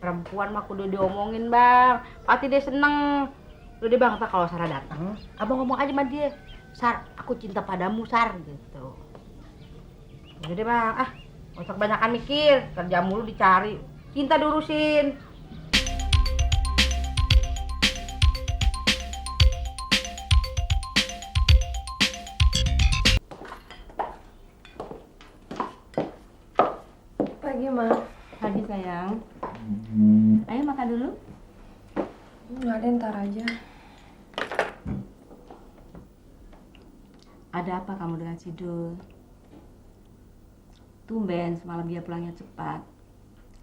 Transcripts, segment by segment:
Perempuan mah kudu diomongin, Bang. Pasti dia seneng. Udah deh, Bang, kalau Sarah datang, Abang ngomong aja sama dia. Sar, aku cinta padamu, Sar, gitu. Udah deh, Bang. Nggak usah kebanyakan mikir. Kerja mulu dicari. Cinta diurusin. Pagi, Ma. Pagi, sayang. Ayo makan dulu. Nggak ada, ntar aja. Ada apa kamu dengan Sidul? Tumben semalam dia pulangnya cepat.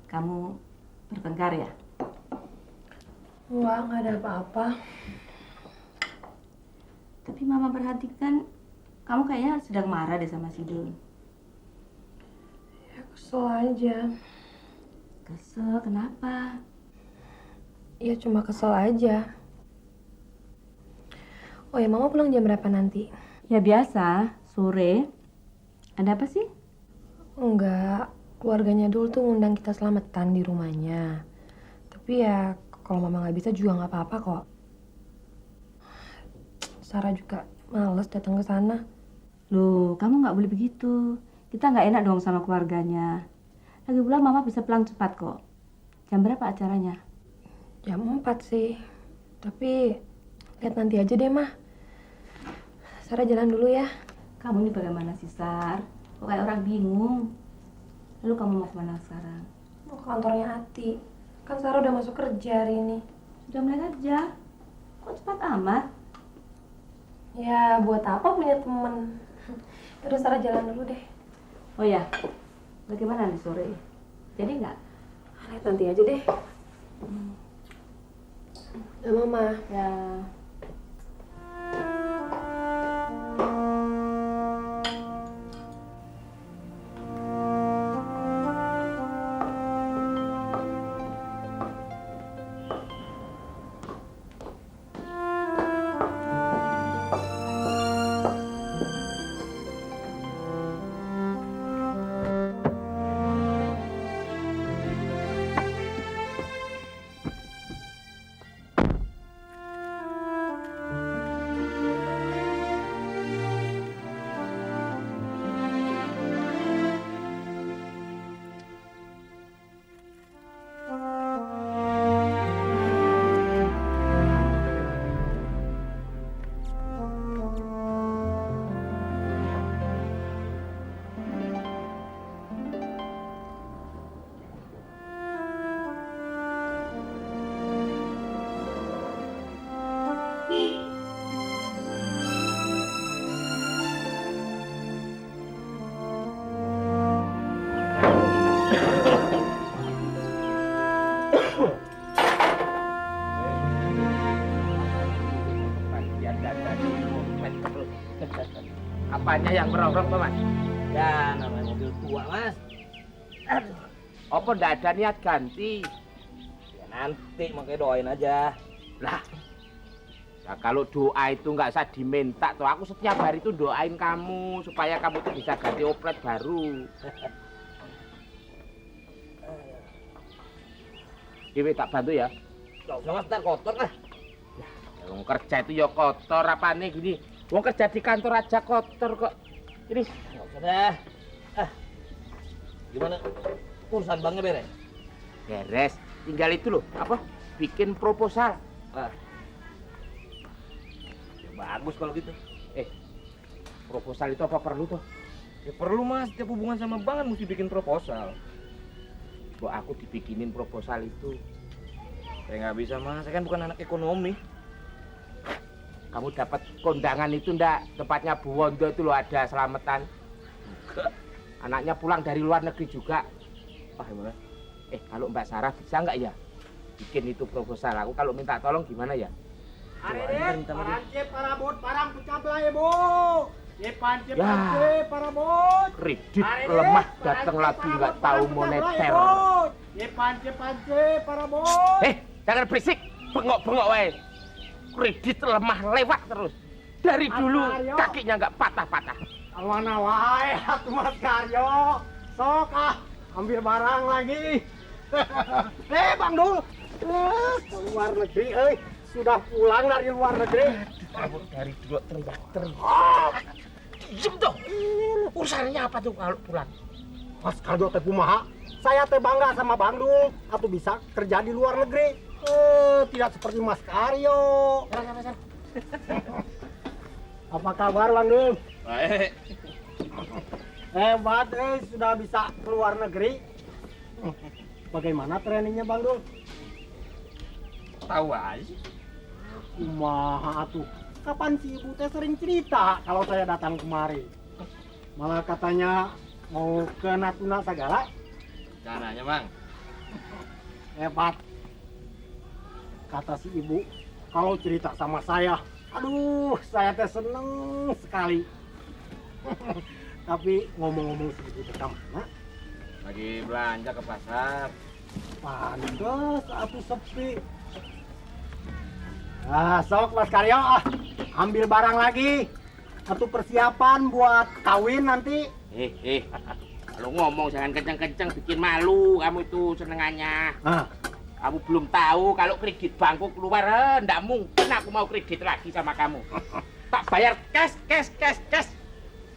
Kamu bertengkar ya? Wah, nggak ada apa-apa. Tapi Mama perhatikan kamu kayaknya sedang marah deh sama Sidul. Ya, kesel aja. Kesel, kenapa? Ya, cuma kesel aja. Oh ya, Mama pulang jam berapa nanti? Ya biasa, sore. Ada apa sih? Enggak, keluarganya dulu tuh ngundang kita selamatan di rumahnya. Tapi ya, kalau Mama nggak bisa juga nggak apa-apa kok. Sarah juga males datang ke sana. Loh, kamu nggak boleh begitu. Kita nggak enak dong sama keluarganya. Lagi pula Mama bisa pulang cepat kok. Jam berapa acaranya? Jam 4 sih. Tapi lihat nanti aja deh, Mah. Sarah jalan dulu ya. Kamu ini bagaimana sih, Sar? Kok kayak orang bingung. Lalu kamu mau kemana sekarang? Mau ke kantornya Ati. Kan Sarah udah masuk kerja hari ini. Sudah mulai kerja. Kok cepat amat? Ya, buat apa punya temen? Terus Sarah jalan dulu deh. Oh ya, bagaimana nih sore? Jadi nggak? Lihat nanti aja deh. Ya, Mama. Ya. Apanya yang merongrong, Mas? Ya, namanya mobil tua, Mas. Aduh, apa ndak ada niat ganti? Ya nanti, makanya doain aja. Lah, ya kalau doa itu nggak usah diminta tuh. Aku setiap hari tuh doain kamu supaya kamu tuh bisa ganti oplet baru. Dewi tak bantu ya. Gak usah, Mas, ntar kotor lah. Wong kerja itu ya kotor apane gini. Wong kerja di kantor aja kotor kok. Ini Gak usah dah. Gimana? Urusan banknya beres? beres. Tinggal itu loh, apa? Bikin proposal. Ya bagus kalau gitu. Proposal itu apa perlu tuh? Ya perlu, Mas. Setiap hubungan sama bank kan mesti bikin proposal. Kok aku dibikinin proposal itu? Saya nggak bisa, Mas. Saya kan bukan anak ekonomi. Kamu dapat kondangan itu ndak? Tempatnya Bu Wondo itu loh ada selamatan. Anaknya pulang dari luar negeri juga. Gimana? Kalau Mbak Sarah bisa nggak ya? Bikin itu proposal. Aku kalau minta tolong gimana ya? Arek, pancep parabot parang pecah belah bu. Ye pancep Ya. pancep parabot. Kredit lemah datang lagi nggak tahu moneter. Ye pancep parabot. Jangan berisik. Bengok-bengok wae. Kredit lemah lewat terus. Dari dulu kakinya nggak patah-patah. Awana wae atuh Mas Karyo. Sok ambil barang lagi. Bang Dul. Luar negeri, sudah pulang dari luar negeri. Kamu dari dulu teriak. Diam dong. Urusannya apa tuh kalau pulang? Mas Karjo teh kumaha? Saya teh bangga sama Bang Dul, atau bisa kerja di luar negeri. Tidak seperti Mas Karyo. Apa kabar Bang Dul? Baik. Hebat, sudah bisa keluar negeri. Bagaimana trainingnya Bang Dul? Tahu aja. Kumaha atuh? Kapan si ibu teh sering cerita kalau saya datang kemari? Malah katanya mau ke Natuna segala. Caranya, Bang. Hebat. Kata si ibu, kalau cerita sama saya, aduh, saya teh seneng sekali. Tapi ngomong-ngomong si ibu teh kemana? Lagi belanja ke pasar. Pantes atuh sepi. Sok Mas Karyo, ambil barang lagi. Atuh persiapan buat kawin nanti. Kalau ngomong jangan kenceng-kenceng, bikin malu kamu itu senengannya. Kamu belum tahu kalau kredit bankku keluar, ndak mungkin aku mau kredit lagi sama kamu. Tak bayar cash.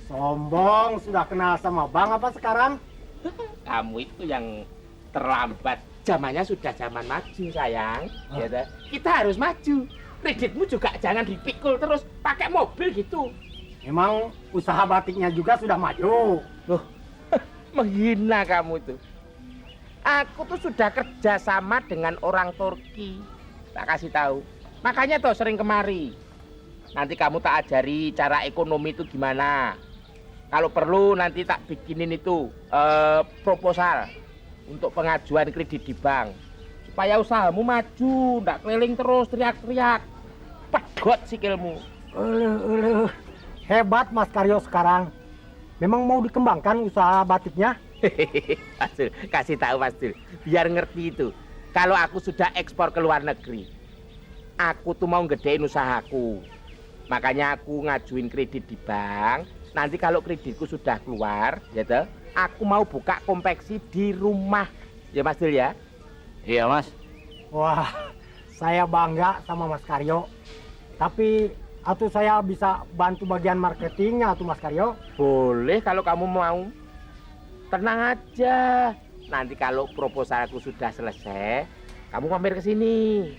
Sombong, sudah kenal sama Bang apa sekarang? Kamu itu yang terlambat. Zamannya sudah zaman maju, sayang. Ya, toh? Kita harus maju. Kreditmu juga jangan dipikul terus pakai mobil gitu. Memang usaha batiknya juga sudah maju. Loh, menghina kamu itu. Aku tuh sudah kerja sama dengan orang Turki. Tak kasih tahu. Makanya tuh sering kemari. Nanti kamu tak ajari cara ekonomi itu gimana. Kalau perlu nanti tak bikinin itu proposal untuk pengajuan kredit di bank. Supaya usahamu maju, ndak keliling terus teriak-teriak. Pedot sikilmu. Hebat Mas Karyo sekarang. Memang mau dikembangkan usaha batiknya? Mas Dul, kasih tahu Mas Dul, biar ngerti itu. Kalau aku sudah ekspor ke luar negeri, aku tuh mau gedein usahaku. Makanya aku ngajuin kredit di bank. Nanti kalau kreditku sudah keluar, ya toh, aku mau buka konveksi di rumah. Ya Mas Dul ya? Iya, Mas. Wah, saya bangga sama Mas Karyo. Tapi atuh saya bisa bantu bagian marketingnya atuh Mas Karyo. Boleh kalau kamu mau. Tenang aja. Nanti kalau proposalku sudah selesai, kamu mampir ke sini.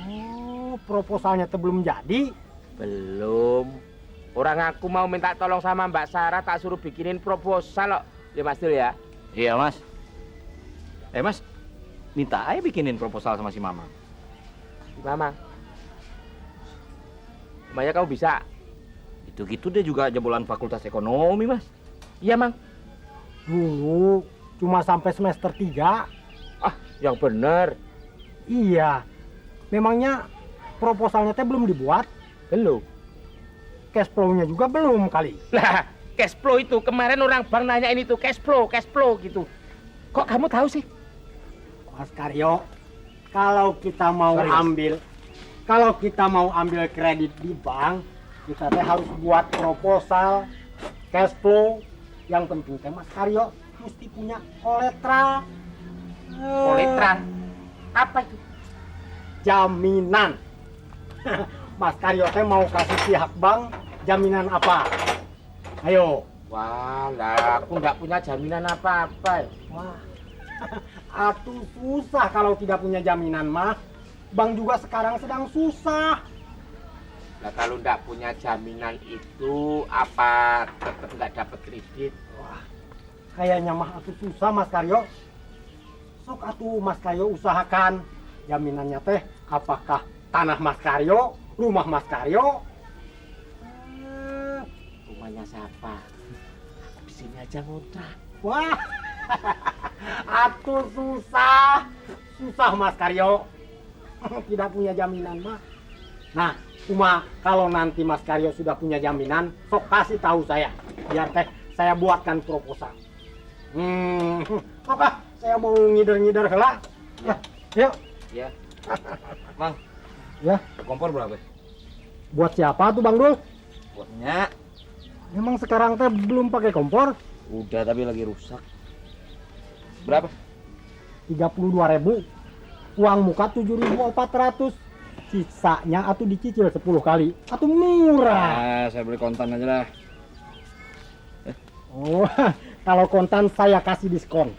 Oh, proposalnya tuh belum jadi. Belum. Orang aku mau minta tolong sama Mbak Sarah, tak suruh bikinin proposal loh. Ya Mas Dul ya? Iya, Mas. Mas, minta aja bikinin proposal sama si Mama. Mama. Mamanya kamu bisa? Gitu-gitu dia juga jebolan fakultas ekonomi, Mas. Iya, Mang. Dulu cuma sampai semester 3. Ah, yang bener. Iya. Memangnya proposalnya teh belum dibuat? Belum. Cash flow-nya juga belum kali. Lah, cash flow itu kemarin orang bank nanya ini tuh cash flow gitu. Kok kamu tahu sih? Mas Karyo, kalau kita mau ambil kredit di bank, kita teh harus buat proposal, cash flow. Yang penting teh Mas Karyo mesti punya koletra. Koletra? Apa itu? Jaminan. Mas Karyo teh mau kasih pihak bank jaminan apa? Ayo. Wah, lah aku nggak punya jaminan apa-apa. Wah, atuh susah kalau tidak punya jaminan mah. Bank juga sekarang sedang susah. Nah kalau nggak punya jaminan itu apa tetap nggak dapat kredit? Wah, kayaknya mah atuh susah Mas Karyo. Sok atuh Mas Karyo usahakan jaminannya teh apakah tanah Mas Karyo, rumah Mas Karyo. Rumahnya siapa? Aku di sini aja ngontrak. Wah, atuh susah Mas Karyo. Tidak punya jaminan mah. Nah, cuma kalau nanti Mas Karyo sudah punya jaminan, sok kasih tahu saya, biar teh saya buatkan proposal. Oke, saya mau ngider-ngider heula. Ya, yuk. Ya. Mang, Ya, kompor berapa? buat siapa tuh Bang Dul? Buatnya. Memang sekarang teh belum pakai kompor? Udah, tapi lagi rusak. Berapa? 32.000. Uang muka 7.400. Sisanya atuh dicicil 10 kali. Atuh murah. Saya beli kontan aja lah. Oh, kalau kontan saya kasih diskon.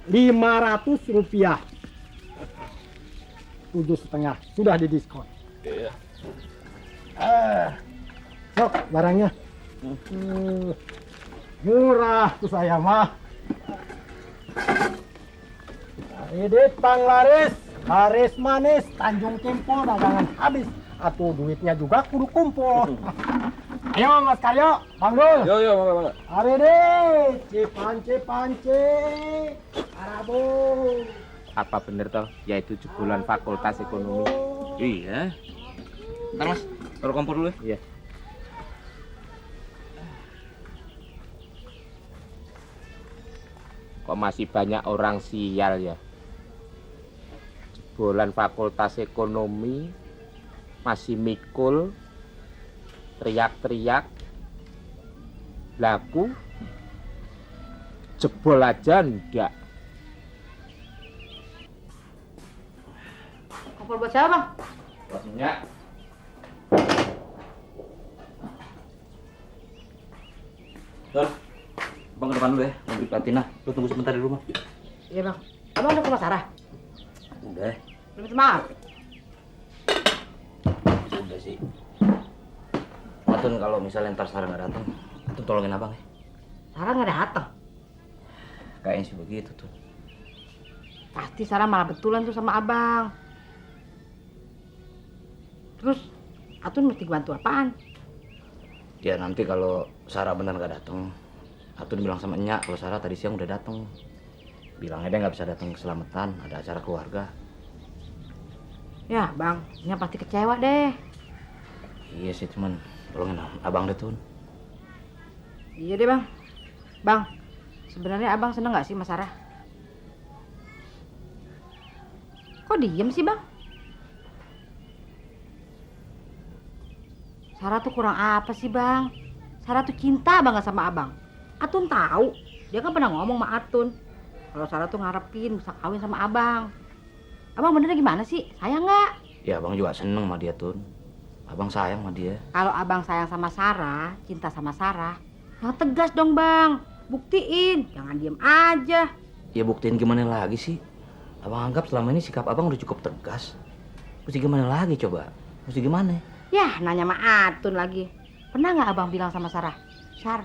500 rupiah. 7,5 sudah didiskon. Iya. Sok barangnya. Murah tuh saya mah. Ini panglaris, laris manis, Tanjung Kimpul dagangan habis. Atuh duitnya juga kudu kumpul. Ayo Mas Karyo, Bang Dul. Yo, mangga. Hari deh, cipance, Arabo. Apa bener toh? Yaitu jebolan Fakultas Ekonomi. Iya. Ntar Mas, taruh kompor dulu ya. Iya. Kok masih banyak orang sial ya? Jebolan Fakultas Ekonomi masih mikul, teriak-teriak, laku, jebol aja enggak. Kompor buat siapa, Bang? Pastinya. Don, Bang ke depan dulu ya, mau beli platina. Lu tunggu sebentar di rumah. Iya, Bang. Abang udah ke rumah Sarah? Udah, Belum minta maaf? udah sih. Atun kalau misalnya ntar Sarah nggak datang, Atun tolongin abang ya. Sarah nggak datang. Kayaknya sih begitu tuh. Pasti Sarah malah betulan tuh sama abang. Terus, Atun mesti bantu apaan? Ya nanti kalau Sarah benar nggak datang, Atun bilang sama Nya kalau Sarah tadi siang udah datang. Bilangnya dia nggak bisa datang keselamatan, ada acara keluarga. Ya, Bang. Nya pasti kecewa deh. Iya sih, cuman tolongin abang deh Tun. Iya deh, Bang. Bang, sebenarnya abang seneng nggak sih sama Sarah? Kok diem sih, Bang? Sarah tuh kurang apa sih, Bang? Sarah tuh cinta banget sama abang. Atun tahu. Dia kan pernah ngomong sama Atun. Kalau Sarah tuh ngarepin bisa kawin sama abang. Abang benernya gimana sih? Sayang nggak? Ya abang juga seneng sama dia Tun. Abang sayang sama dia. Kalau abang sayang sama Sarah, cinta sama Sarah, yang tegas dong, Bang. Buktiin. Jangan diem aja. Ya buktiin gimana lagi sih? Abang anggap selama ini sikap abang udah cukup tegas. Mesti gimana lagi coba? Mesti gimana? Yah, nanya sama Atun lagi. Pernah nggak abang bilang sama Sarah, Sar,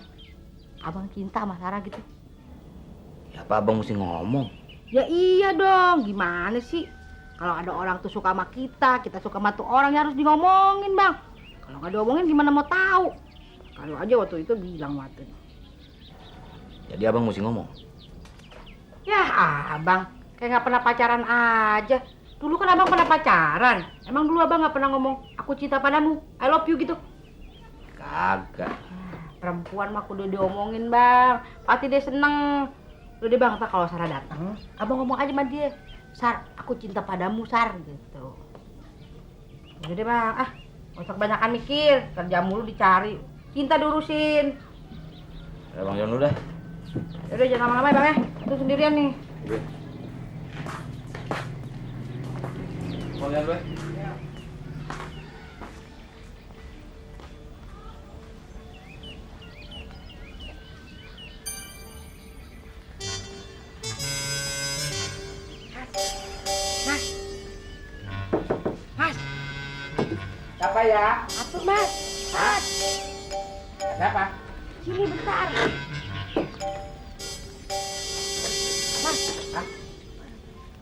abang cinta sama Sarah gitu? Ya apa abang mesti ngomong? Ya iya dong, gimana sih? Kalau ada orang tuh suka sama kita suka sama tuh orang ya harus ngomongin, Bang. Kalau nggak diomongin gimana mau tahu? Kalau aja waktu itu bilang waktu. Jadi abang mesti ngomong. Ya abang, kayak nggak pernah pacaran aja. Dulu kan abang pernah pacaran. Emang dulu abang nggak pernah ngomong, aku cinta padamu, I love you gitu? Kagak. Perempuan mah kudu diomongin, Bang. Pasti dia seneng. Udah deh, Bang, ntar kalau Sarah datang, abang ngomong aja sama dia, Sar, aku cinta padamu, Sar, gitu. Udah deh, Bang. Nggak usah kebanyakan mikir. Kerja mulu dicari. Cinta diurusin. Ya bang Jon udah. Yaudah, jangan lama-lama ya, Bang ya. Itu sendirian nih. Oke. Bang Jon udah. Mas, Siapa ya? atur, Mas. Mas, Ada apa? sini bentar. Mas,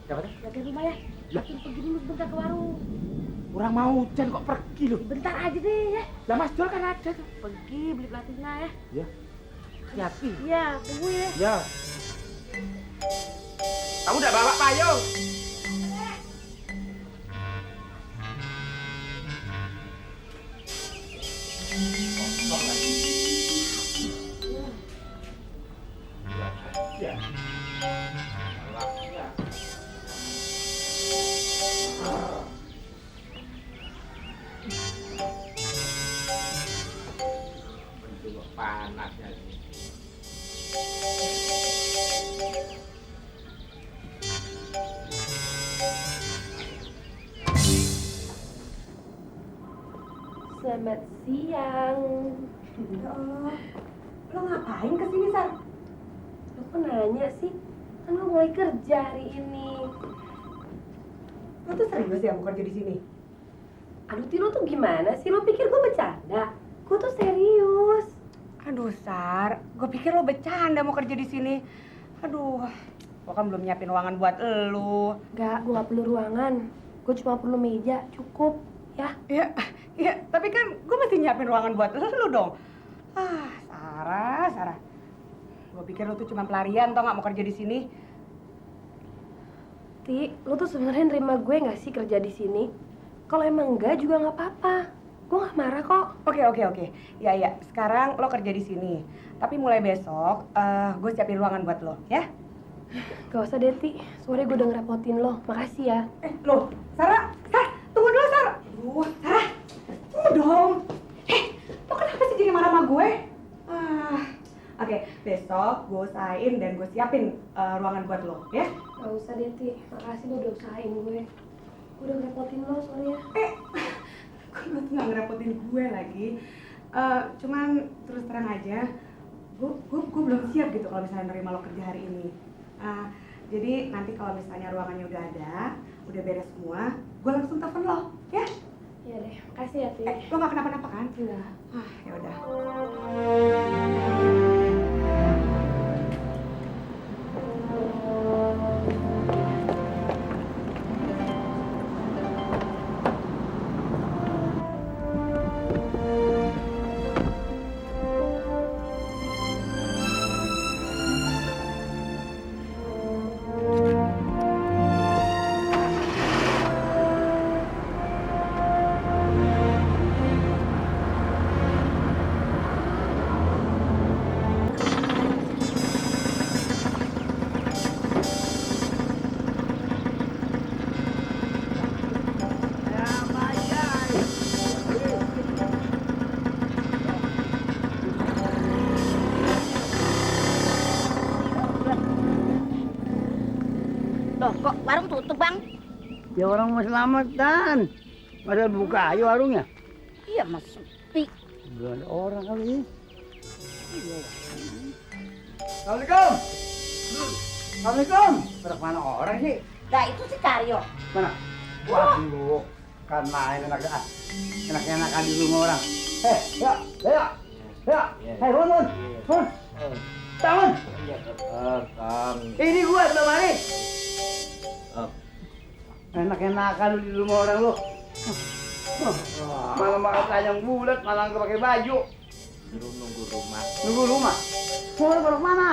Siapa tuh? jaga rumah ya. Atur pergi dulu sebentar ke warung. Orang mau hujan kok pergi loh. Bentar aja deh ya. Lah Mas Jol kan ada tuh. Pergi beli platina ya. Iya. Siapi. Iya, tunggu ya. Ya. Kamu udah bawa payung? Ya. Panasnya ini. Selamat siang. Lo ngapain kesini, Sar? Lo kok nanya sih? Kan lo mulai kerja hari ini. Lo tuh serius ya mau kerja di sini? Aduh, Ti, lo tuh gimana sih? Lo pikir gue bercanda? Gue tuh serius. Aduh, Sar, gue pikir lo bercanda mau kerja di sini. Aduh, gue kan belum nyiapin ruangan buat lo. Enggak, gue gak perlu ruangan. Gue cuma perlu meja, cukup. Ya, Iya, tapi kan gue mesti nyiapin ruangan buat lo dong. Ah, Sarah. Gue pikir lo tuh cuma pelarian tau nggak mau kerja di sini. Ti, lo tuh sebenarnya nerima gue gak sih kerja di sini? Kalau emang enggak juga nggak apa-apa. Gue gak marah kok. Oke. Iya. Sekarang lo kerja di sini. Tapi mulai besok, gue siapin ruangan buat lo, ya? Gak usah deh, Ti. Sorry gue udah ngerepotin lo. Makasih ya. Loh, Sarah, tunggu dulu, Sarah. Aduh, Sarah, tunggu dong. Lo kenapa sih jadi marah sama gue? Oke, besok gue usahain dan gue siapin ruangan buat lo, ya? Gak usah deh, Ti. Makasih lo udah usahain gue. Gue udah ngerepotin lo, sorry ya. Lo tuh gak ngerepotin gue lagi. Cuman terus terang aja, gue belum siap gitu kalau misalnya nerima lo kerja hari ini. Jadi nanti kalau misalnya ruangannya udah ada, udah beres semua, gue langsung telepon lo, ya? Iya deh, makasih ya, Ti. Lo gak kenapa-napa kan? Enggak. Ya udah. Loh, kok warung tutup, Bang? Ya orang mau selamatan. Padahal buka ayo warungnya. Iya, Mas, sepi. Gak ada orang kali ini. Iya. Assalamualaikum. Assalamualaikum. Pada mana orang sih? Nah, itu si Karyo. Mana? Waduh, kan main enak-enakan di rumah orang. Ya. Hei, Mun. Bangun. Ini gua Bang Mari. Enak-enakan lu di rumah orang lu. Malah makan ayam bulat, malah nggak pakai baju. Suruh nunggu rumah. Nunggu rumah. Mau ke mana?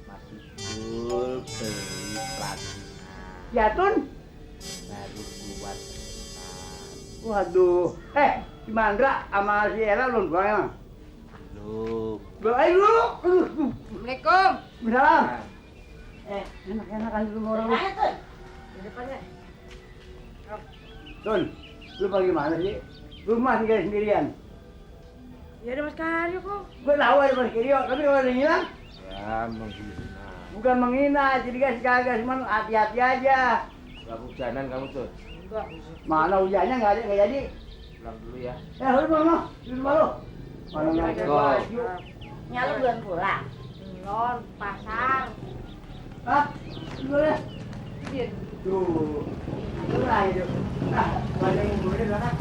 Masih full beli pelatihan. Jatun? Baru buat Waduh. Si Mandra sama si Ella belum pulang emang? belum. Belum, ayo dulu. Assalamualaikum. Salam. Enak-enakan di rumah orang lu. Mana tuh? Di depannya. Tun, lu bagaimana sih? Rumah tinggal sendirian. Ya ada Mas Karyo kok. Gue tahu ada Mas Kirio, tapi kalau ada yang hilang, Ya, menghina. bukan menghina, jadi kagak, cuman hati-hati aja. Gak hujanan kamu tuh. Enggak. Mana hujannya nggak ada, nggak jadi. Pulang dulu ya. Lu mana? Di rumah lu. Mana nggak ada baju? Nyala belum pulang. Belum, pasar. Hah? Dulu ya? Tuh. Itulah itu. Ada yang boleh belakang.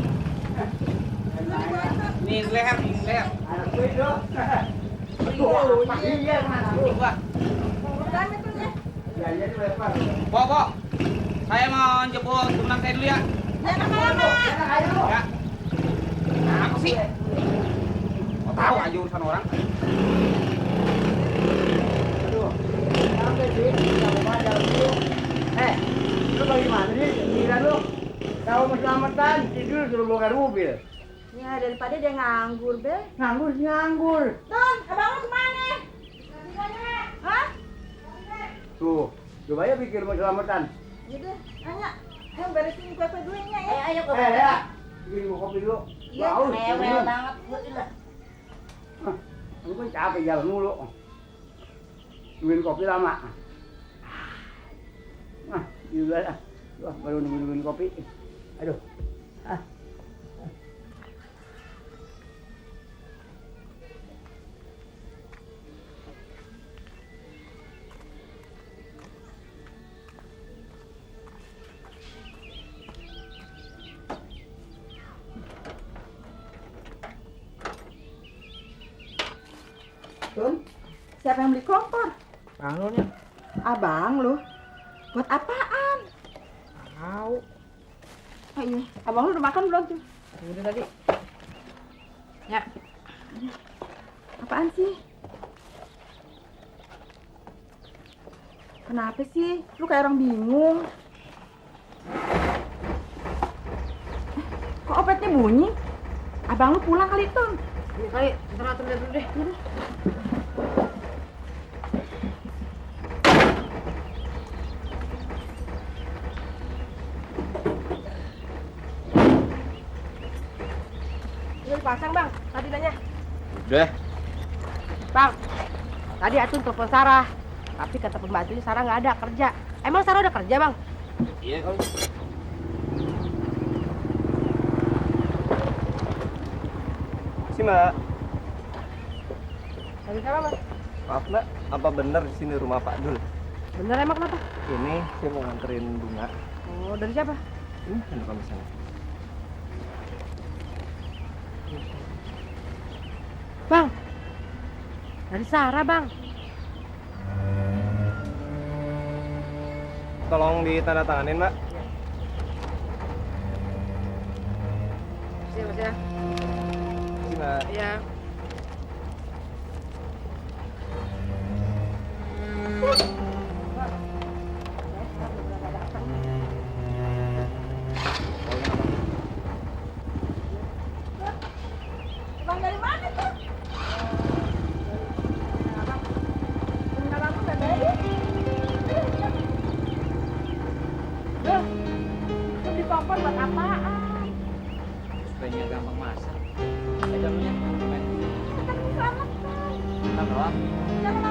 Nih leher. Anak gue itu. Iya, mana lu? Ya, jadi lepas. Pok, saya mau jemput teman saya dulu ya. Enak aja lu. Ya. Apa sih? Mau tahu aja urusan orang. Aduh, sampai sini nggak mau jalan dulu. Lu bagaimana sih? Gila lu. Tahu mau selamatan, tidur suruh bongkar mobil. Ya daripada dia nganggur, Be. Nganggur. Ton, abang lu kemana? Hah? Tuh, coba ya pikir mau selamatan. Yaudah, nanya. Ayo beresin kue dulu ya. Ayo ke Ya, bikin gua kopi dulu. Iya, Bau, mewel minum. banget gue lah. Lu kan capek jalan mulu. Nungguin kopi lama. Nah, juga lah. Wah, baru nungguin kopi. Aduh. Tun? Siapa yang beli kompor? Bang lo nya. Abang lu. Buat apaan? Tahu. Oh iya, abang lu udah makan belum tuh? Udah tadi. Ya. Apaan sih? Kenapa sih? Lu kayak orang bingung. Kok opetnya bunyi? Abang lu pulang kali, Tun. Ini kali, ntar atur lihat dulu deh. Udah dipasang, Bang. Tadi nanya. Udah. Bang, tadi Atun telepon Sarah. Tapi kata pembantunya Sarah nggak ada kerja. Emang Sarah udah kerja, Bang? Iya kali. Si Mbak, Tadi siapa, Bang? maaf Mbak, apa benar di sini rumah Pak Dul? Bener emang kenapa? Ini saya mau nganterin bunga. Oh, dari siapa? Ini handuk kami sana. Bang, dari Sarah, Bang. Tolong ditandatanganin Mbak. Siapa ya? Si Mbak. Iya. Bang dari mana tuh? Abang tuh bebe. Duh, lu di kompor buat apaan? Supaya gampang masak. Ada jamnya. Kan selamat kan? Kita doang. Jangan